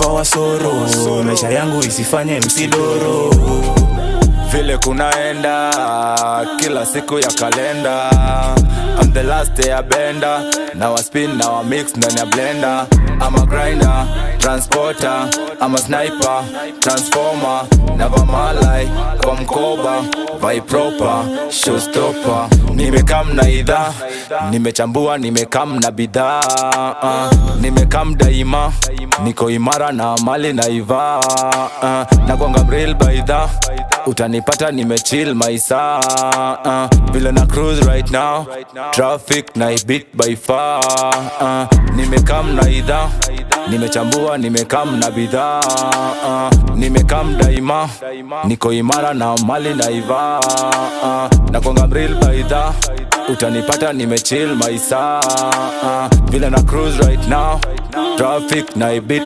Kwa wasoro, maisha yangu isifanye msidoro. Vile kunaenda kila siku ya kalenda, I'm the last ya bender na wa spin na wa mix ndani ya blender. I'm a grinder, transporter, I'm a sniper, transformer, never malai kwa mkoba, vai proper, showstopper. Nimekam na idha, nimechambua, nimekam na bidhaa, nimekam daima, niko imara na mali na ivaa, na kwanga mreal baidha, utanipata nimechill maisa, vile na cruise right now, traffic na beat by far, nimekam na idha, nimechambua, nimekam na bidhaa, nimekam daima, niko imara na mali na ivaa, na kwanga mreal baidha, utanipata nimechill maisa, vile na cruise right now, traffic na beat.